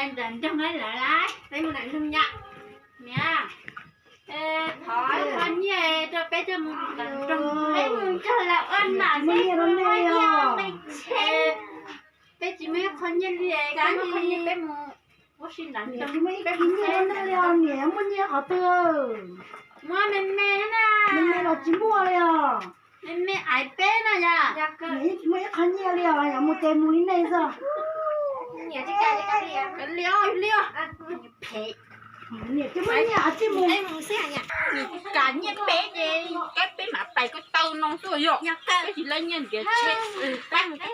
Nram nroog lawm, peb mus nram nroog yom. Niam, thov qho nyiaj rau peb coj mus nram nroog, peb mus nrog lawv ua nam, muaj nyiaj rau nej os. Peb tsis muaj ib qho nyiaj li, peb mus ua si nram nroog, peb muaj nyiaj rau nej li os. Niam, muaj nyiaj qhov twg? Muaj me me na. Me me los tsis muaj li os. Me me aiv peb na yom. Niam, yeej tsis muaj ib qho nyiaj li os, yog mus ces mus li nej xwb. Li os, li os. Niam, tsis muaj nyiaj os, tsis mus. Mus xwb. Niam, tsis kam nyiaj peb ces kab peb mam pais koj taw no xwb yom. Peb tsis laib nyiaj ntiav tsheb. Pab mus kab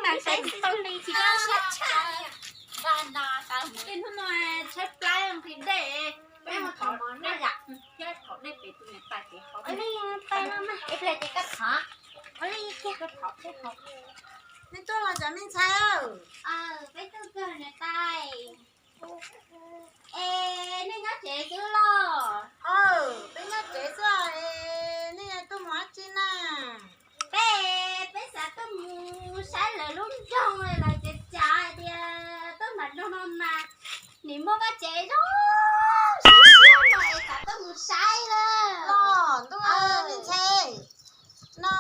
taw xwb. Hnub no tshaib plab nqhis dej, peb mus thov mov noj yom. Thiab thov dej pem tus niam tais pem hauv. Ua li tais no mas, ib pliag ces koj thov. Ua li kiag koj thov thiab hauv. Nej tuaj los cov me ntxhais? Peb tuaj kawg niam tais. Es nej nyob tsev xwb los? Peb nyob tsev xwb es nej tuaj mus dab tsi na? Peb, peb xav tuaj mus saib lawv lub nroog, lawv tsev tsav hais tias tuaj nram nroog no mas nim muaj vaj tsev zoo siab siab no es xav tuaj mus saib lawm. Los ntuj, me ntxhais, no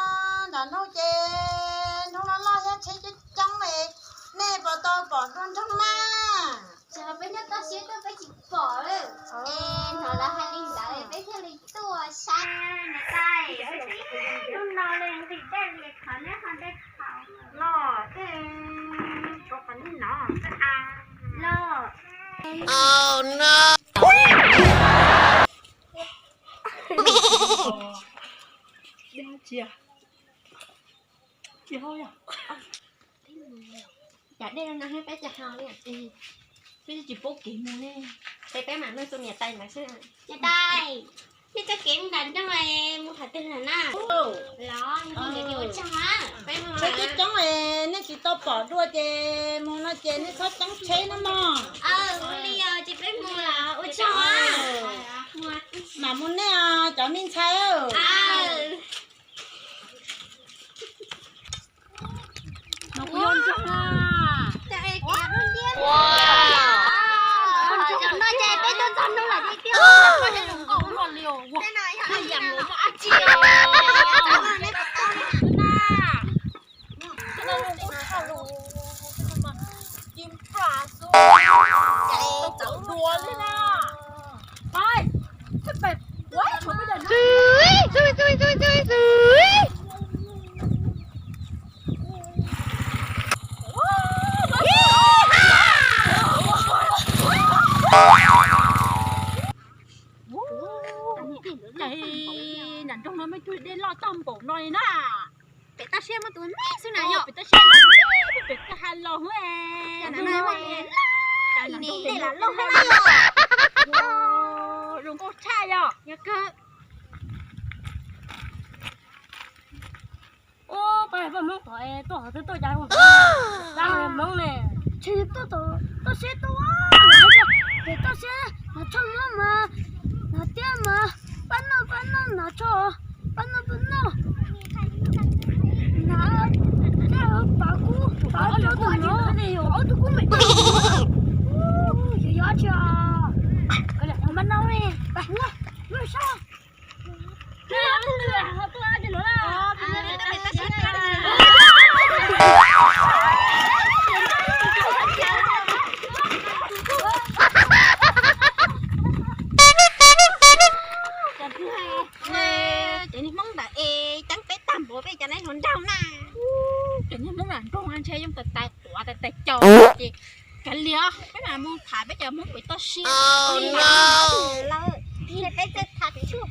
nram nroog ces nroog loj loj thiab tsheb coob coob es nej puas tau pom dua nroog na? Tsis, peb nyob toj siab tuaj peb tsis pom. Es hnov lawv hais li ntawd peb thiaj li tuaj saib niam tais. Hnub no li nqhis dej li thov neb ho dej haus los, tej tshuav qhov nij no los. Dej tsis, tsis haus yom. Cas dej no peb tsis haus li, peb tsis paub kev mus li. Ces peb mam nug tus niam tais ntawd xwb. Niam tais, peb txoj kev mus nram nroog mus qhov twg lawm na? Los, ua tsaug na. Peb mus tsheb coob coob es nej tsis tau pom dua ces mus no ces nej txhob txeeb tsheb na mog. Ua li os, ces peb mus lawm, ua tsaug na. Mam mus nej os cov me ntxhais. No kuv yuav nrog na. Cov no ces peb tuaj txog nroog lawm tiag tiag. Nram nroog no muaj ib tug dej loj tag npaum no li na. Pem toj siab muaj tus me xwb na yom, pem toj siab los, pem toj ha los. Zoo nkauj tshaj yom. Ub, peb Hmoob tod tuaj qhov twg tuaj cas, cas Hmoob ne? Tsis tuaj tod, tuaj seb tuaj, pem toj siab hnav tsho Hmoob mas, hnav tiab mas, pab noj pab noj hnav tsho, pab noj pab noj. Hnav tiab pav kub, pav rau tus no, ob tug kub me. Yog yog tsis, pab noj, pab noj sab. Cov niag Hmoob ntawd es teeb peb tag npaum peb cov neb hluas nraug na. Cov niag Hmoob lam nroog ntshe yeej tais tais quav tais tais cos ces kav liam, peb mam mus tham peb cov Hmoob pem toj siab. Peb txawj tham tshuaj,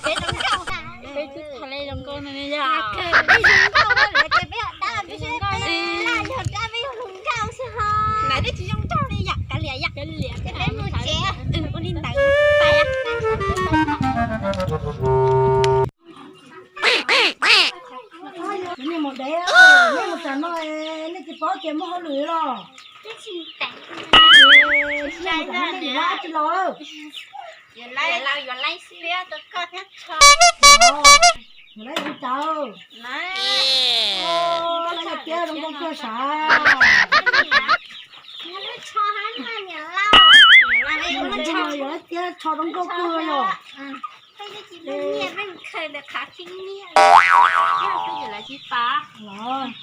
peb zoo nkauj, peb twb tham li zoo nkauj no ne yom. Peb zoo nkauj lawm ces peb yog dab, peb yog dab, peb yog hluas nkauj xwb ho. Lawv twb tsis zoo nkauj li yom, kav liam yom. Kav liam, ces peb mus tsev. Ua li ntawd. Nej mus dev, nej mus tas no, nej tsis paub tias muaj hauj lwm los? Yuav laib, yuav laib tiab rau koj thiab tso. Yuav laib ua cas? Koj laib tiab zoo nkauj kawg sav. Yog tias tsho zoo nkauj kawg yog. Los.